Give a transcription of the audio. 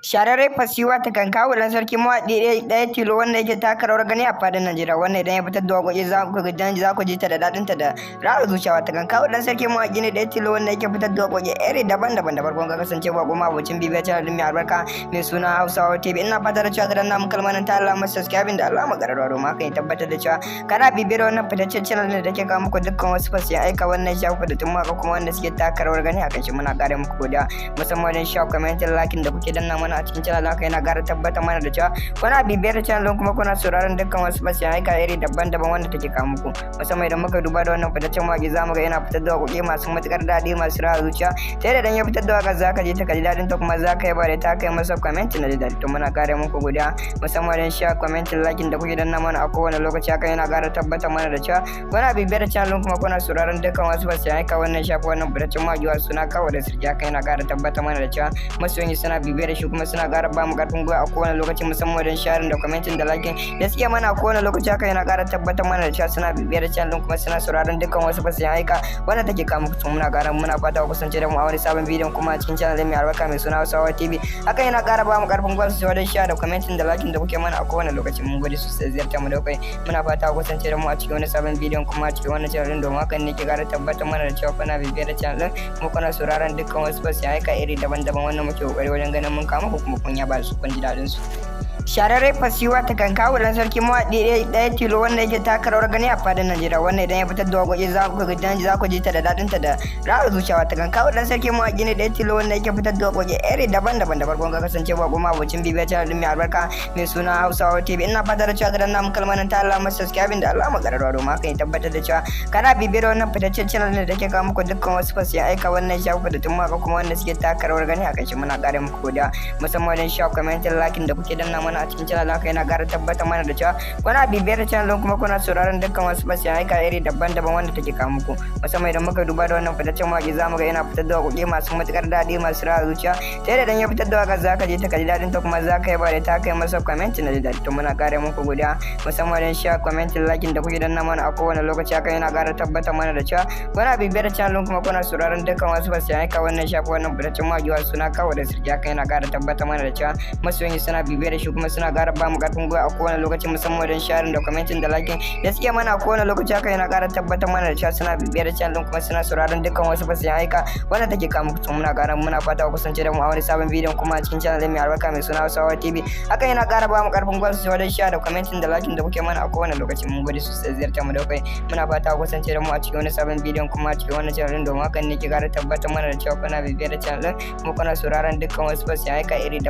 Shahararren Fasiwa ta kan kawo ɗan sarki mawaƙi ɗaya tilo wanda yake taka rawar gani a fadin Najeriya, wanda idan ya fitar da waƙoƙi za ku ji ta da daɗin ta da ratsa zuciya. Wata kan kawo ɗan sarki mawaƙi ne ɗaya tilo wanda yake fitar da waƙoƙi iri daban-daban. Da farkon ka kasance ba kuma abocin bibiyar channel ɗin mai albarka mai suna Hausawa TV, ina fata da cewa ka danna mun kalmar ta alamar subscribing da alamar ƙararrawa, domin haka ya tabbatar da cewa kana bibiyar wannan fitaccen channel ɗin da take kawo muku dukkan wasu fasiyan aika wannan shafi da tun maka kuma wanda suke taka rawar gani a kan shi. Muna ƙara muku godiya, musamman wajen share, comment, liking da kuke danna mana a cikin channel. Haka yana ƙara tabbatar mana da cewa kuna bibiyar channel kuma kuna sauraron dukkan wasu fasiyan aika iri daban-daban wanda take kawo muku. Musamman idan muka duba da wannan fitaccen waƙi, zamu ga yana fitar da waƙoƙi masu matuƙar daɗi, masu ratsa zuciya, ta yadda idan ya fitar da waƙar zaka je ta ka ji daɗin ta, kuma zaka yi ba da ta kai masa comment na daɗi. To, muna ƙara muku godiya, musamman wajen share, comment, liking da kuke danna mana a kowane lokaci. Haka yana ƙara tabbatar mana da cewa kuna bibiyar channel kuma kuna sauraron dukkan wasu fasiyan aika wannan shafi wannan fitaccen waƙi suna kawo da sirki. Haka yana ƙara tabbatar mana da cewa masoyan suna bibiyar shi kuma suna ƙara ba mu ƙarfin gwiwa a kowane lokaci, musamman wajen sharing da commenting da liking da suke mana a kowane lokaci. Haka yana ƙara tabbatar mana da cewa suna bibiyar channel kuma suna sauraron dukkan wasu fasiyan aika wanda take kawo muku. Muna fata ku kasance da mu a wani sabon bidiyon kuma a cikin channel mai albarka mai suna Hausawa TV. Haka yana ƙara ba mu ƙarfin gwiwa sosai wajen share da commenting da liking da kuke mana a kowane lokaci. Mun gode sosai ziyartar mu da kai. Muna fata ku kasance da mu a cikin wani sabon bidiyon kuma a cikin wannan channel, domin hakan ne ke ƙara tabbatar mana da cewa kuna bibiyar channel kuma kuna sauraron dukkan wasu fasiyan aika iri daban-daban wannan muke kokari wajen ganin mun kama ku kuma kun yaba su, kun ji daɗin su. Shahararren Fasiwa ta kan kawo ɗan sarki mawaƙi ɗaya tilo wanda yake taka rawar gani a fadin Najeriya, wanda idan ya fitar da waƙoƙi za ku ji ta da daɗin ta da ratsa zuciya. Wata kan kawo ɗan sarki mawaƙi ne ɗaya tilo wanda yake fitar da waƙoƙi iri daban-daban. Da farkon ka kasance ba kuma abocin bibiyar channel ɗin mai albarka mai suna Hausawa TV, ina fata da cewa ka danna mun kalmar ta alamar subscribing da alamar ƙararrawa, domin haka ya tabbatar da cewa kana bibiyar wannan fitaccen channel ɗin da take kawo muku dukkan wasu fasiyan aika wannan shafi da tun maka kuma wanda suke taka rawar gani a kan shi. Muna ƙara muku godiya, musamman wajen share, comment, liking da kuke danna mana a cikin channel. Haka yana ƙara tabbatar mana da cewa kuna bibiyar channel kuma kuna sauraron dukkan wasu fasiyan aika iri daban-daban wanda take kawo muku. Musamman idan muka duba da wannan fitaccen waƙi, zamu ga yana fitar da waƙoƙi masu matuƙar daɗi, masu ratsa zuciya, ta yadda idan ya fitar da waƙar zaka je ta ka ji daɗin ta, kuma zaka yi ba da ta kai masa comment na daɗi. To, muna ƙara muku godiya, musamman wajen share, comment, liking da kuke danna mana a kowane lokaci. Haka yana ƙara tabbatar mana da cewa kuna bibiyar channel kuma kuna sauraron dukkan wasu fasiyan aika wannan shafi wannan fitaccen waƙi suna kawo da sirki. Haka yana ƙara tabbatar mana da cewa masoyan suna bibiyar shi kuma suna ƙara ba mu ƙarfin gwiwa a kowane lokaci, musamman wajen sharing da commenting da liking da suke mana a kowane lokaci. Haka yana ƙara tabbatar mana da cewa suna bibiyar channel kuma suna sauraron dukkan wasu fasiyan aika wanda take kawo muku. Muna fata ku kasance da mu a wani sabon bidiyon kuma a cikin channel mai albarka mai suna Hausawa TV. Haka yana ƙara ba mu ƙarfin gwiwa sosai wajen share da commenting da liking da kuke mana a kowane lokaci. Mun gode sosai ziyartar mu da kai. Muna fata ku kasance da mu a cikin wani sabon bidiyon kuma a cikin wannan channel, domin hakan ne ke ƙara tabbatar mana da cewa kuna bibiyar channel kuma kuna sauraron dukkan wasu fasiyan aika iri da